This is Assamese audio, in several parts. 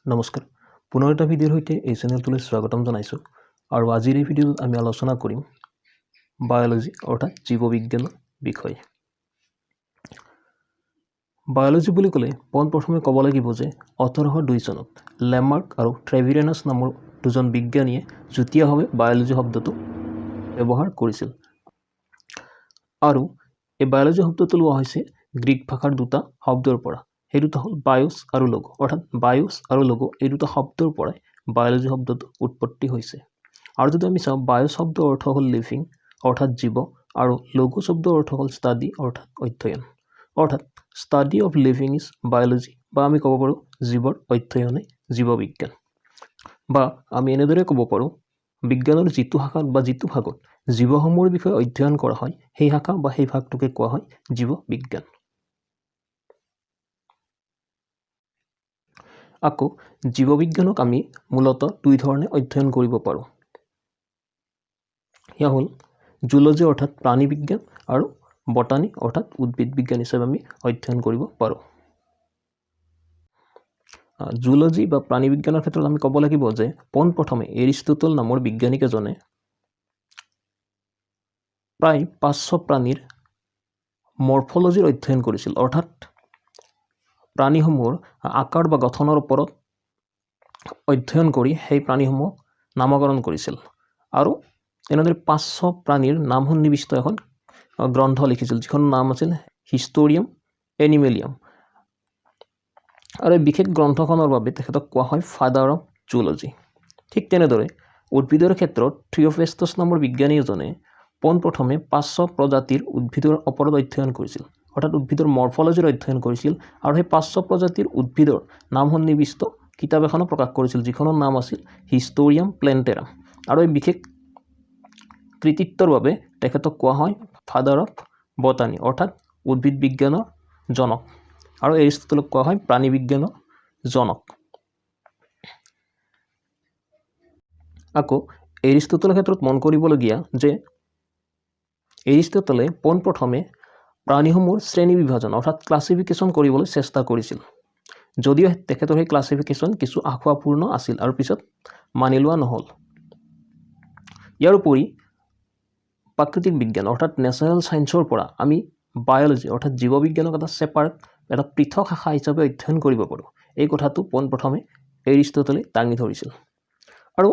নমস্কাৰ, পুনৰ এটা ভিডিঅ'ৰ সৈতে এই চেনেলটোলৈ স্বাগতম জনাইছোঁ। আৰু আজিৰ এই ভিডিঅ'টোত আমি আলোচনা কৰিম বায়'লজি অৰ্থাৎ জীৱবিজ্ঞানৰ বিষয়ে। বায়'লজি বুলি ক'লে পোনপ্ৰথমে ক'ব লাগিব যে 1802 চনত লেমাৰ্ক আৰু ট্ৰেভিৰেনাছ নামৰ দুজন বিজ্ঞানীয়ে যুটীয়াভাৱে বায়'লজি শব্দটো ব্যৱহাৰ কৰিছিল। আৰু এই বায়'লজি শব্দটো লোৱা হৈছে গ্ৰীক ভাষাৰ দুটা শব্দৰ পৰা। সেই দুটা হ'ল বায়'ছ আৰু লগ', অৰ্থাৎ বায়'ছ আৰু লগ' এই দুটা শব্দৰ পৰাই বায়'লজি শব্দটো উৎপত্তি হৈছে। আৰু যদি আমি চাওঁ, বায়'ছ শব্দৰ অৰ্থ হ'ল লিভিং অৰ্থাৎ জীৱ, আৰু লগ' শব্দৰ অৰ্থ হ'ল ষ্টাডি অৰ্থাৎ অধ্যয়ন। অৰ্থাৎ study of living is biology, বা আমি ক'ব পাৰোঁ জীৱৰ অধ্যয়নে জীৱবিজ্ঞান। বা আমি এনেদৰে ক'ব পাৰোঁ, বিজ্ঞানৰ যিটো শাখাত বা যিটো ভাগত জীৱসমূহৰ বিষয়ে অধ্যয়ন কৰা হয়, সেই শাখা বা সেই ভাগটোকে কোৱা হয় জীৱবিজ্ঞান। আকৌ জীৱবিজ্ঞানক আমি মূলতঃ দুই ধৰণে অধ্যয়ন কৰিব পাৰোঁ। সেয়া হ'ল জুলজি অৰ্থাৎ প্ৰাণী বিজ্ঞান আৰু বটানী অৰ্থাৎ উদ্ভিদ বিজ্ঞান হিচাপে আমি অধ্যয়ন কৰিব পাৰোঁ। জুলজি বা প্ৰাণী বিজ্ঞানৰ ক্ষেত্ৰত আমি ক'ব লাগিব যে পোনপ্ৰথমে এৰিষ্টটল নামৰ বিজ্ঞানিক এজনে প্ৰায় 500 প্ৰাণীৰ মৰ্ফলজিৰ অধ্যয়ন কৰিছিল, অৰ্থাৎ প্ৰাণীসমূহৰ আকাৰ বা গঠনৰ ওপৰত অধ্যয়ন কৰি সেই প্ৰাণীসমূহক নামকৰণ কৰিছিল। আৰু এনেদৰে 500 প্ৰাণীৰ নাম সন্নিৱিষ্ট এখন গ্ৰন্থ লিখিছিল, যিখনৰ নাম আছিল হিষ্টৰিয়াম এনিমেলিয়াম। আৰু এই বিশেষ গ্ৰন্থখনৰ বাবে তেখেতক কোৱা হয় ফাদাৰ অফ জুলজি। ঠিক তেনেদৰে উদ্ভিদৰ ক্ষেত্ৰত থিঅ'ফেষ্টছ নামৰ বিজ্ঞানী এজনে পোনপ্ৰথমে 500 প্ৰজাতিৰ উদ্ভিদৰ ওপৰত অধ্যয়ন কৰিছিল, অৰ্থাৎ উদ্ভিদৰ মৰ্ফলজিৰ অধ্যয়ন কৰিছিল। আৰু সেই 500 প্ৰজাতিৰ উদ্ভিদৰ নাম সন্নিৱিষ্ট কিতাপ এখনো প্ৰকাশ কৰিছিল, যিখনৰ নাম আছিল হিষ্টৰিয়াম প্লেণ্টেৰাম। আৰু এই বিশেষ কৃতিত্বৰ বাবে তেখেতক কোৱা হয় ফাদাৰ অফ বটানী অৰ্থাৎ উদ্ভিদ বিজ্ঞানৰ জনক। আৰু এৰিষ্টটলক কোৱা হয় প্ৰাণী বিজ্ঞানৰ জনক। আকৌ এৰিষ্টটলৰ ক্ষেত্ৰত মন কৰিবলগীয়া যে এৰিষ্টটলে পোনপ্ৰথমে প্ৰাণীসমূহৰ শ্ৰেণী বিভাজন অৰ্থাৎ ক্লাছিফিকেশ্যন কৰিবলৈ চেষ্টা কৰিছিল, যদিও তেখেতৰ সেই ক্লাছিফিকেশ্যন কিছু আসোঁৱাহপূৰ্ণ আছিল আৰু পিছত মানি লোৱা নহ'ল। ইয়াৰ উপৰি প্ৰাকৃতিক বিজ্ঞান অৰ্থাৎ নেচাৰেল ছায়েন্সৰ পৰা আমি বায়'লজি অৰ্থাৎ জীৱবিজ্ঞানক এটা ছেপাৰেট, এটা পৃথক শাখা হিচাপে অধ্যয়ন কৰিব পাৰোঁ। এই কথাটো পোনপ্ৰথমে এৰিষ্টটলে দাঙি ধৰিছিল। আৰু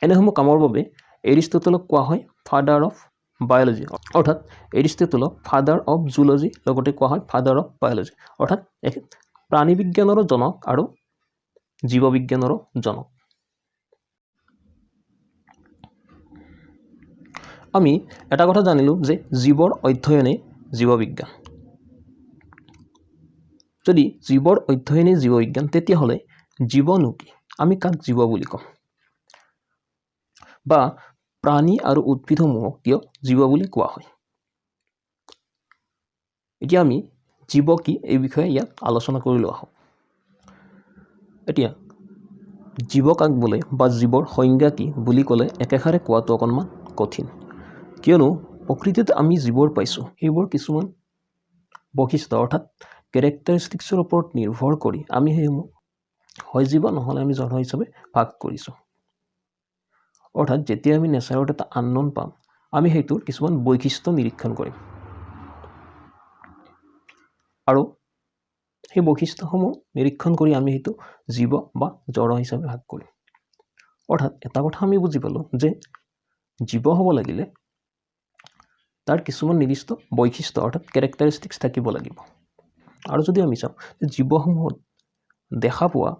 এনেসমূহ কামৰ বাবে এৰিষ্টটলক কোৱা হয় ফাদাৰ অফ বায়'লজি, অৰ্থাৎ এৰিষ্টটলক ফাদাৰ অফ জুলজি লগতে কোৱা হয় ফাদাৰ অফ বায়'লজি, অৰ্থাৎ প্ৰাণী বিজ্ঞানৰো জনক আৰু জীৱবিজ্ঞানৰো জনক। আমি এটা কথা জানিলোঁ যে জীৱৰ অধ্যয়নে জীৱবিজ্ঞান। যদি জীৱৰ অধ্যয়নে জীৱবিজ্ঞান, তেতিয়াহ'লে জীৱনো কি? আমি কাক জীৱ বুলি ক'ম? বা প্ৰাণী আৰু উদ্ভিদসমূহক কিয় জীৱ বুলি কোৱা হয়? এতিয়া আমি জীৱ কি এই বিষয়ে ইয়াত আলোচনা কৰি লোৱা হওক। এতিয়া জীৱ কাক বোলে বা জীৱৰ সংজ্ঞা কি বুলি ক'লে একেষাৰে কোৱাটো অকণমান কঠিন, কিয়নো প্ৰকৃতিত আমি যিবোৰ পাইছোঁ সেইবোৰ কিছুমান বৈশিষ্ট্য অৰ্থাৎ কেৰেক্টাৰিষ্টিক্সৰ ওপৰত নিৰ্ভৰ কৰি আমি সেইসমূহ হয় জীৱ নহ'লে আমি জড় হিচাপে ভাগ কৰিছোঁ। অৰ্থাৎ যেতিয়া আমি নেচাৰত এটা আননোন পাম, আমি সেইটোৰ কিছুমান বৈশিষ্ট্য নিৰীক্ষণ কৰিম আৰু সেই বৈশিষ্ট্যসমূহ নিৰীক্ষণ কৰি আমি সেইটো জীৱ বা জড় হিচাপে ভাগ কৰিম। অৰ্থাৎ এটা কথা আমি বুজি পালোঁ যে জীৱ হ'ব লাগিলে তাৰ কিছুমান নিৰ্দিষ্ট বৈশিষ্ট্য অৰ্থাৎ কেৰেক্টাৰিষ্টিক্স থাকিব লাগিব। আৰু যদি আমি চাওঁ যে জীৱসমূহত দেখা পোৱা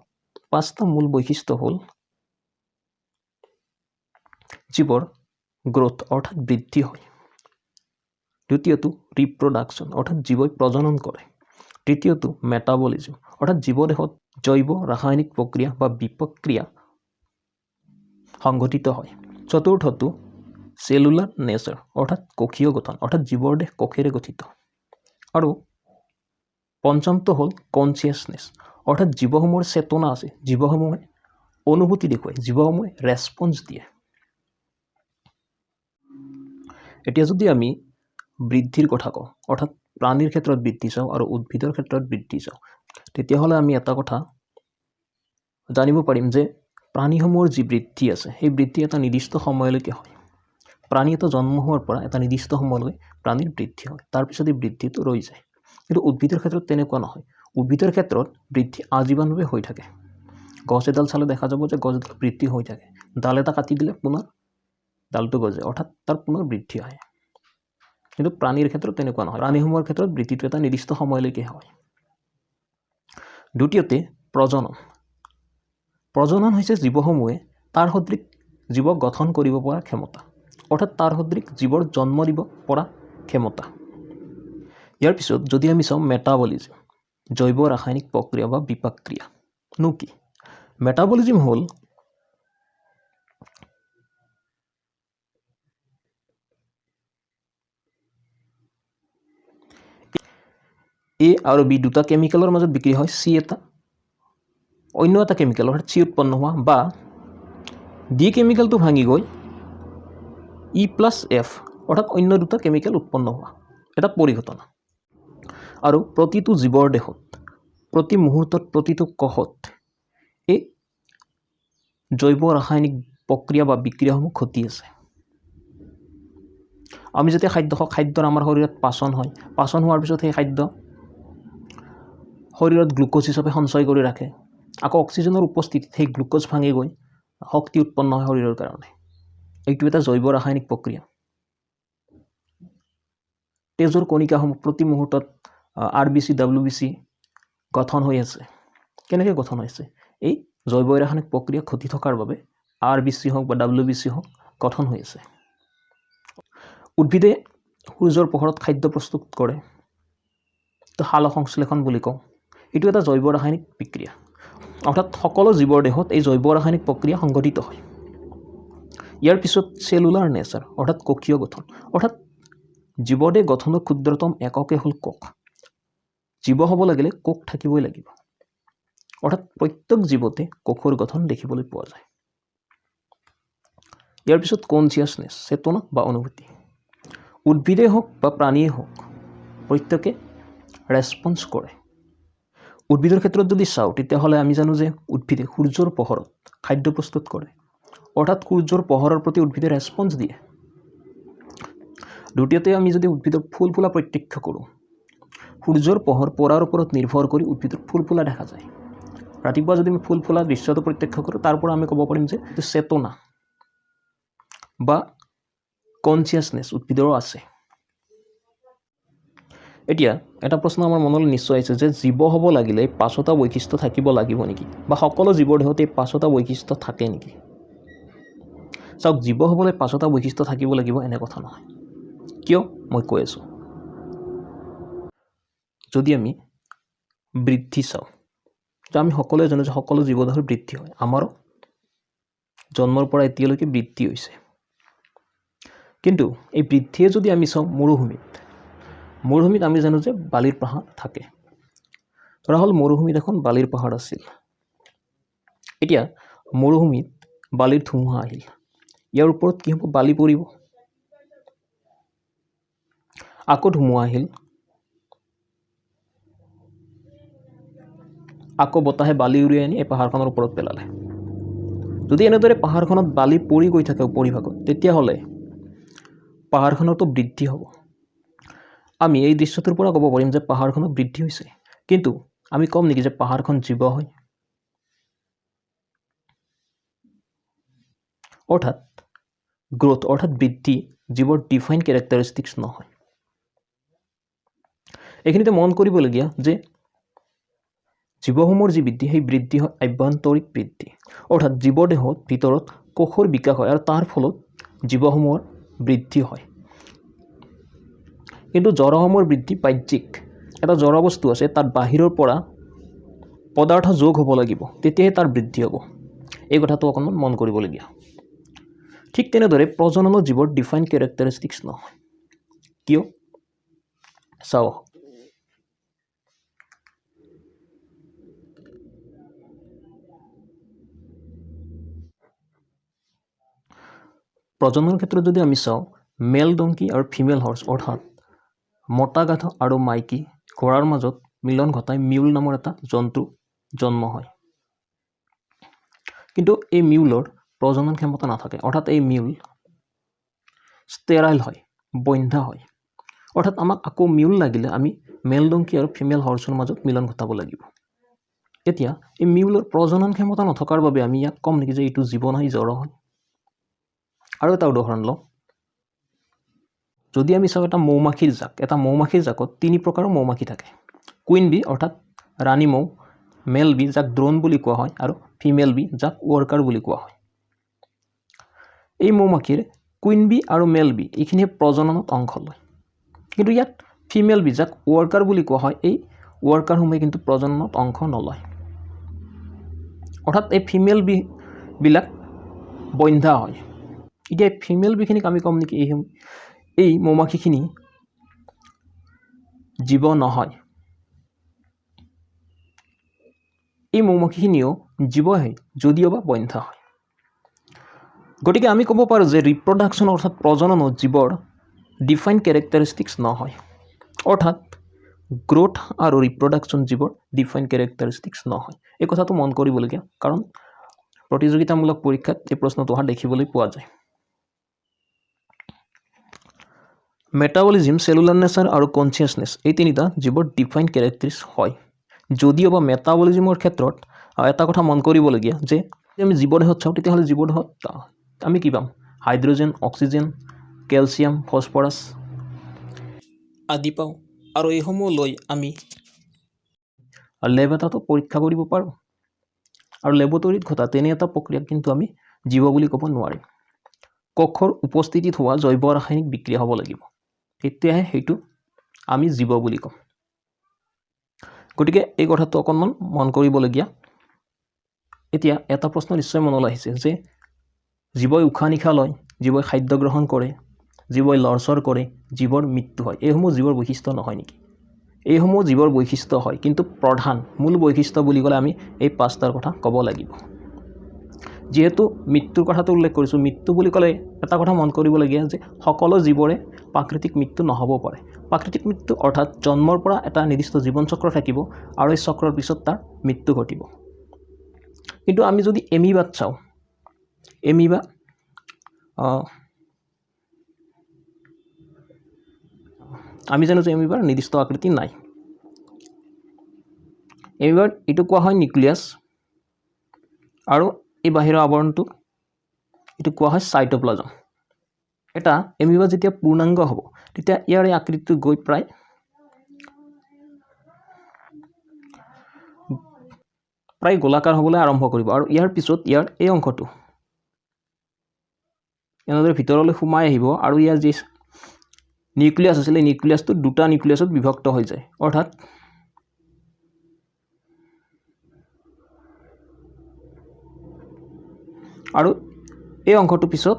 5টা মূল বৈশিষ্ট্য হ'ল জীৱৰ গ্ৰ'থ অৰ্থাৎ বৃদ্ধি হয়, দ্বিতীয়টো ৰিপ্ৰডাকশ্যন অৰ্থাৎ জীৱই প্ৰজনন কৰে, তৃতীয়টো মেটাবলিজম অৰ্থাৎ জীৱদেহত জৈৱ ৰাসায়নিক প্ৰক্ৰিয়া বা বিপক্ৰিয়া সংঘটিত হয়, চতুৰ্থটো চেলুলাৰ নেচাৰ অৰ্থাৎ কোষীয় গঠন অৰ্থাৎ জীৱৰ দেহ কোষেৰে গঠিত, আৰু পঞ্চমটো হ'ল কনচিয়াছনেছ অৰ্থাৎ জীৱসমূহৰ চেতনা আছে, জীৱসমূহে অনুভূতি দেখুৱায়, জীৱসমূহে ৰেচপন্স দিয়ে। এতিয়া যদি আমি বৃদ্ধিৰ কথা কওঁ অৰ্থাৎ প্ৰাণীৰ ক্ষেত্ৰত বৃদ্ধি চাওঁ আৰু উদ্ভিদৰ ক্ষেত্ৰত বৃদ্ধি চাওঁ, তেতিয়াহ'লে আমি এটা কথা জানিব পাৰিম যে প্ৰাণীসমূহৰ যি বৃদ্ধি আছে সেই বৃদ্ধি এটা নিৰ্দিষ্ট সময়লৈকে হয়। প্ৰাণী এটা জন্ম হোৱাৰ পৰা এটা নিৰ্দিষ্ট সময়লৈ প্ৰাণীৰ বৃদ্ধি হয়, তাৰপিছত এই বৃদ্ধিটো ৰৈ যায়। কিন্তু উদ্ভিদৰ ক্ষেত্ৰত তেনেকুৱা নহয়। উদ্ভিদৰ ক্ষেত্ৰত বৃদ্ধি আজীৱনভাৱে হৈ থাকে। গছ এডাল চালে দেখা যাব যে গছ এডাল বৃদ্ধি হৈ থাকে। ডাল এটা কাটি দিলে পুনৰ ডালটো গজে, অৰ্থাৎ তাৰ পুনৰ বৃদ্ধি হয়। কিন্তু প্ৰাণীৰ ক্ষেত্ৰত তেনেকুৱা নহয়। প্ৰাণীসমূহৰ ক্ষেত্ৰত বৃদ্ধিটো এটা নিৰ্দিষ্ট সময়লৈকে হয়। দ্বিতীয়তে প্ৰজনন। প্ৰজনন হৈছে জীৱসমূহে তাৰ সদৃশ জীৱ গঠন কৰিব পৰা ক্ষমতা, অৰ্থাৎ তাৰ সদৃশ জীৱৰ জন্ম দিব পৰা ক্ষমতা। ইয়াৰ পিছত যদি আমি চাওঁ মেটাবলিজিম, জৈৱ ৰাসায়নিক প্ৰক্ৰিয়া বা বিপাকক্ৰিয়া নো কি? মেটাবলিজিম হ'ল এ আৰু বি দুটা কেমিকেলৰ মাজত বিক্ৰী হয়, চি এটা অন্য এটা কেমিকেল অৰ্থাৎ চি উৎপন্ন হোৱা, বা ডি কেমিকেলটো ভাঙি গৈ ই প্লাছ এফ অৰ্থাৎ অন্য দুটা কেমিকেল উৎপন্ন হোৱা এটা পৰিঘটনা। আৰু প্ৰতিটো জীৱৰ দেহত প্ৰতি মুহূৰ্তত প্ৰতিটো কোষত এই জৈৱ ৰাসায়নিক প্ৰক্ৰিয়া বা বিক্ৰিয়াসমূহ ঘটি আছে। আমি যেতিয়া খাদ্য খাওঁ, খাদ্যৰ আমাৰ শৰীৰত পাচন হয়। পাচন হোৱাৰ পিছত সেই খাদ্য শৰীৰত গ্লুক'জ হিচাপে সঞ্চয় কৰি ৰাখে। আকৌ অক্সিজেনৰ উপস্থিতিত সেই গ্লুক'জ ভাঙি গৈ শক্তি উৎপন্ন হয় শৰীৰৰ কাৰণে। এইটো এটা জৈৱ ৰাসায়নিক প্ৰক্ৰিয়া। তেজৰ কণিকাসমূহ প্ৰতি মুহূৰ্তত R B C, W B C গঠন হৈ আছে। কেনেকৈ গঠন হৈছে? এই জৈৱ ৰাসায়নিক প্ৰক্ৰিয়া ঘটি থকাৰ বাবে আৰ বি চি হওক বা ডাব্লিউ বি চি হওক গঠন হৈ আছে। উদ্ভিদে সূৰ্যৰ পোহৰত খাদ্য প্ৰস্তুত কৰে, তো সালোক সংশ্লেষণ বুলি কওঁ। এইটো এটা জৈৱ ৰাসায়নিক বিক্ৰিয়া। অৰ্থাৎ সকলো জীৱৰ দেহত এই জৈৱ ৰাসায়নিক প্ৰক্ৰিয়া সংঘটিত হয়। ইয়াৰ পিছত চেলুলাৰ নেচাৰ অৰ্থাৎ কোষীয় গঠন, অৰ্থাৎ জীৱদেহ গঠনৰ ক্ষুদ্ৰতম এককে হ'ল কোষ। জীৱ হ'ব লাগিলে কোষ থাকিবই লাগিব, অৰ্থাৎ প্ৰত্যেক জীৱতে কোষৰ গঠন দেখিবলৈ পোৱা যায়। ইয়াৰ পিছত কনচিয়াছনেছ, চেতনা বা অনুভূতি। উদ্ভিদেই হওক বা প্ৰাণীয়েই হওক প্ৰত্যেকে ৰেচপন্স কৰে। উদ্ভিদৰ ক্ষেত্ৰত যদি চাওঁ তেতিয়াহ'লে আমি জানো যে উদ্ভিদে সূৰ্যৰ পোহৰত খাদ্য প্ৰস্তুত কৰে, অৰ্থাৎ সূৰ্যৰ পোহৰৰ প্ৰতি উদ্ভিদে ৰেচপন্স দিয়ে। দ্বিতীয়তে আমি যদি উদ্ভিদৰ ফুল ফুলা প্ৰত্যক্ষ কৰোঁ, সূৰ্যৰ পোহৰ পৰাৰ ওপৰত নিৰ্ভৰ কৰি উদ্ভিদৰ ফুল ফুলা দেখা যায়। ৰাতিপুৱা যদি আমি ফুল ফুলা দৃশ্যটো প্ৰত্যক্ষ কৰোঁ, তাৰ পৰা আমি ক'ব পাৰিম যে এইটো চেতনা বা কনচিয়াছনেছ উদ্ভিদৰো আছে। এতিয়া এটা প্ৰশ্ন আমাৰ মনলৈ নিশ্চয় আহিছে যে জীৱ হ'ব লাগিলে এই পাঁচটা বৈশিষ্ট্য থাকিব লাগিব নেকি, বা সকলো জীৱৰ দেহত এই পাঁচটা বৈশিষ্ট্য থাকে নেকি? চাওক, জীৱ হ'বলৈ পাঁচটা বৈশিষ্ট্য থাকিব লাগিব এনে কথা নহয়। কিয় মই কৈ আছোঁ। যদি আমি বৃদ্ধি চাওঁ, তো আমি সকলোৱে জানো যে সকলো জীৱদেহৰ বৃদ্ধি হয়। আমাৰো জন্মৰ পৰা এতিয়ালৈকে বৃদ্ধি হৈছে। কিন্তু এই বৃদ্ধিয়ে যদি আমি চাওঁ মৰুভূমিত, মৰুভূমিত আমি জানো যে বালিৰ পাহাৰ থাকে। ধৰা হ'ল মৰুভূমিত এখন বালিৰ পাহাৰ আছিল। এতিয়া মৰুভূমিত বালিৰ ধুমুহা আহিল, ইয়াৰ ওপৰত কি হ'ব? বালি পৰিব। আকৌ ধুমুহা আহিল, আকৌ বতাহে বালি উৰুৱাই আনি এই পাহাৰখনৰ ওপৰত পেলালে। যদি এনেদৰে পাহাৰখনত বালি পৰি গৈ থাকে উপৰিভাগত, তেতিয়াহ'লে পাহাৰখনতো বৃদ্ধি হ'ব। আমি এই দৃশ্যটোৰ পৰা ক'ব পাৰিম যে পাহাৰখনত বৃদ্ধি হৈছে, কিন্তু আমি ক'ম নেকি যে পাহাৰখন জীৱ হয়? অৰ্থাৎ গ্ৰ'থ অৰ্থাৎ বৃদ্ধি জীৱৰ ডিফাইন কেৰেক্টাৰিষ্টিক্স নহয়। এইখিনিতে মন কৰিবলগীয়া যে জীৱসমূহৰ যি বৃদ্ধি, সেই বৃদ্ধি হয় আভ্যন্তৰিক বৃদ্ধি, অৰ্থাৎ জীৱদেহত ভিতৰত কোষৰ বিকাশ হয় আৰু তাৰ ফলত জীৱসমূহৰ বৃদ্ধি হয়। কিন্তু জড়সমূহৰ বৃদ্ধি বাহ্যিক। এটা জড় বস্তু আছে, তাত বাহিৰৰ পৰা পদাৰ্থ যোগ হ'ব লাগিব, তেতিয়াহে তাৰ বৃদ্ধি হ'ব। এই কথাটো অকণমান মন কৰিবলগীয়া। ঠিক তেনেদৰে প্ৰজননৰ জীৱৰ ডিফাইন কেৰেক্টাৰিষ্টিক্স নহয়। কিয় চাওঁ, প্ৰজননৰ ক্ষেত্ৰত যদি আমি চাওঁ, মেল ডংকি আৰু ফিমেল হৰ্চ অৰ্থাৎ মতা গাধ আৰু মাইকী ঘোঁৰাৰ মাজত মিলন ঘটাই মিউল নামৰ এটা জন্তু জন্ম হয়। কিন্তু এই মিউলৰ প্ৰজনন ক্ষমতা নাথাকে, অৰ্থাৎ এই মিউল ষ্টেৰাইল হয়, বন্ধ্যা হয়। অৰ্থাৎ আমাক আকৌ মিউল লাগিলে আমি মেল ডংকি আৰু ফিমেল হৰ্চৰ মাজত মিলন ঘটাব লাগিব। এতিয়া এই মিউলৰ প্ৰজনন ক্ষমতা নথকাৰ বাবে আমি ইয়াক ক'ম নেকি যে এইটো জীৱ নহয়, জড় হয়? আৰু এটা উদাহৰণ লওঁ। যদি আমি চাওঁ এটা মৌমাখিৰ জাক, এটা মৌমাখিৰ জাকত তিনি প্ৰকাৰৰ মৌমাখি থাকে। কুইন বি অৰ্থাৎ ৰাণী মৌ, মেল বি যাক ড্ৰোন বুলি কোৱা হয়, আৰু ফিমেল বি যাক ৱৰ্কাৰ বুলি কোৱা হয়। এই মৌমাখিৰ কুইন বি আৰু মেল বি এইখিনিয়ে প্ৰজননত অংশ লয়, কিন্তু ইয়াত ফিমেল বি যাক ৱৰ্কাৰ বুলি কোৱা হয়, এই ৱৰ্কাৰসমূহে কিন্তু প্ৰজননত অংশ নলয়। অৰ্থাৎ এই ফিমেল বিবিলাক বন্ধ্যা হয়। এতিয়া ফিমেল বিখিনিক আমি ক'ম নেকি এই মৌমাখিখিনি জীৱ নহয়? এই মৌমাখিখিনিও জীৱ হয় যদিও বা বন্ধ্যা হয়। গতিকে আমি ক'ব পাৰোঁ যে ৰিপ্ৰডাকশ্যন অৰ্থাৎ প্ৰজননত জীৱৰ ডিফাইন কেৰেক্টাৰিষ্টিক্স নহয়, অৰ্থাৎ গ্ৰ'থ আৰু ৰিপ্ৰডাকশ্যন জীৱৰ ডিফাইন কেৰেক্টাৰিষ্টিক্স নহয়। এই কথাটো মন কৰিবলগীয়া, কাৰণ প্ৰতিযোগিতামূলক পৰীক্ষাত এই প্ৰশ্নটো অহা দেখিবলৈ পোৱা যায়। মেটাবলিজিম, চেলুলাৰ নেচাৰ আৰু কনচিয়াছনেছ এই তিনিটা জীৱৰ ডিফাইন কেৰেক্টাৰিষ্টিক্স হয়। যদিও বা মেটাবলিজিমৰ ক্ষেত্ৰত এটা কথা মন কৰিবলগীয়া যে আমি জীৱদেহত চাওঁ তেতিয়াহ'লে জীৱদেহত আমি কি পাম? হাইড্ৰজেন, অক্সিজেন, কেলছিয়াম, ফছফৰাছ আদি পাওঁ, আৰু এইসমূহ লৈ আমি লেব এটাতো পৰীক্ষা কৰিব পাৰোঁ। আৰু লেবৰেটৰীত ঘটা তেনে এটা প্ৰক্ৰিয়াক কিন্তু আমি জীৱ বুলি ক'ব নোৱাৰিম। কোষৰ উপস্থিতিত হোৱা জৈৱ ৰাসায়নিক বিক্ৰিয়া হ'ব লাগিব, তেতিয়াহে সেইটো আমি জীৱ বুলি ক'ম। গতিকে এই কথাটো অকণমান মন কৰিবলগীয়া। এতিয়া এটা প্ৰশ্ন নিশ্চয় মনলৈ আহিছে যে জীৱই উশাহ নিশাহ লয়, জীৱই খাদ্য গ্ৰহণ কৰে, জীৱই লৰচৰ কৰে, জীৱৰ মৃত্যু হয়, এইসমূহ জীৱৰ বৈশিষ্ট্য নহয় নেকি? এইসমূহ জীৱৰ বৈশিষ্ট্য হয়, কিন্তু প্ৰধান মূল বৈশিষ্ট্য বুলি ক'লে আমি এই পাঁচটাৰ কথা ক'ব লাগিব। যিহেতু মৃত্যুৰ কথাটো উল্লেখ কৰিছোঁ, মৃত্যু বুলি ক'লে এটা কথা মন কৰিবলগীয়া যে সকলো জীৱৰে প্ৰাকৃতিক মৃত্যু নহ'ব পাৰে। প্ৰাকৃতিক মৃত্যু অৰ্থাৎ জন্মৰ পৰা এটা নিৰ্দিষ্ট জীৱন চক্ৰ থাকিব আৰু এই চক্ৰৰ পিছত তাৰ মৃত্যু ঘটিব। কিন্তু আমি যদি এমিবাত চাওঁ, এমিবা আমি জানো যে এমিবাৰ নিৰ্দিষ্ট আকৃতি নাই। এমিবাৰ এইটো কোৱা হয় নিউক্লিয়াছ, আৰু এই বাহিৰৰ আৱৰণটো এইটো কোৱা হয় চাইটোপ্লাজম। এটা এমিবা যেতিয়া পূৰ্ণাংগ হ'ব তেতিয়া ইয়াৰ এই আকৃতিটো গৈ প্ৰায় প্ৰায় গোলাকাৰ হ'বলৈ আৰম্ভ কৰিব, আৰু ইয়াৰ পিছত ইয়াৰ এই অংশটো এনেদৰে ভিতৰলৈ সোমাই আহিব, আৰু ইয়াৰ যি নিউক্লিয়াছ আছিলে নিউক্লিয়াছটো দুটা নিউক্লিয়াছত বিভক্ত হৈ যায়। অৰ্থাৎ আৰু এই অংশটো পিছত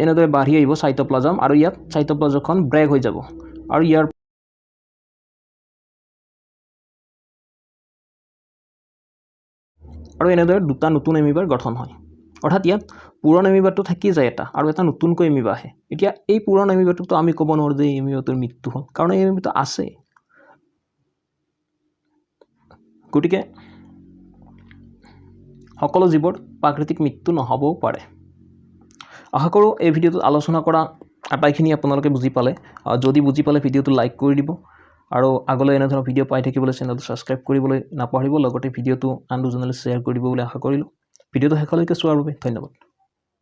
এনেদৰে বাঢ়ি আহিব চাইটোপ্লাজম, আৰু ইয়াত চাইটোপ্লাজমখন ব্ৰেক হৈ যাব, আৰু ইয়াৰ আৰু এনেদৰে দুটা নতুন এমিবাৰ গঠন হয়। অৰ্থাৎ ইয়াত পুৰণ এমিবাটো থাকি যায় এটা, আৰু এটা নতুনকৈ এমিবা আহে। এতিয়া এই পুৰণ এমিবাটোতো আমি ক'ব নোৱাৰোঁ যে এই এমিবাটোৰ মৃত্যু হ'ল, কাৰণ এই এমিবাটো আছে। গতিকে সকলো জীৱৰ প্ৰাকৃতিক মৃত্যু নহ'বও পাৰে। আশা কৰোঁ এই ভিডিঅ'টোত আলোচনা কৰা আটাইখিনি আপোনালোকে বুজি পালে। যদি বুজি পালে ভিডিঅ'টো লাইক কৰি দিব, আৰু আগলৈ এনেধৰণৰ ভিডিঅ' পাই থাকিবলৈ চেনেলটো ছাবস্ক্ৰাইব কৰিবলৈ নাপাহৰিব। লগতে ভিডিঅ'টো আন দুজনলৈ শ্বেয়াৰ কৰি দিব বুলি আশা কৰিলোঁ। ভিডিঅ'টো শেষলৈকে চোৱাৰ বাবে ধন্যবাদ।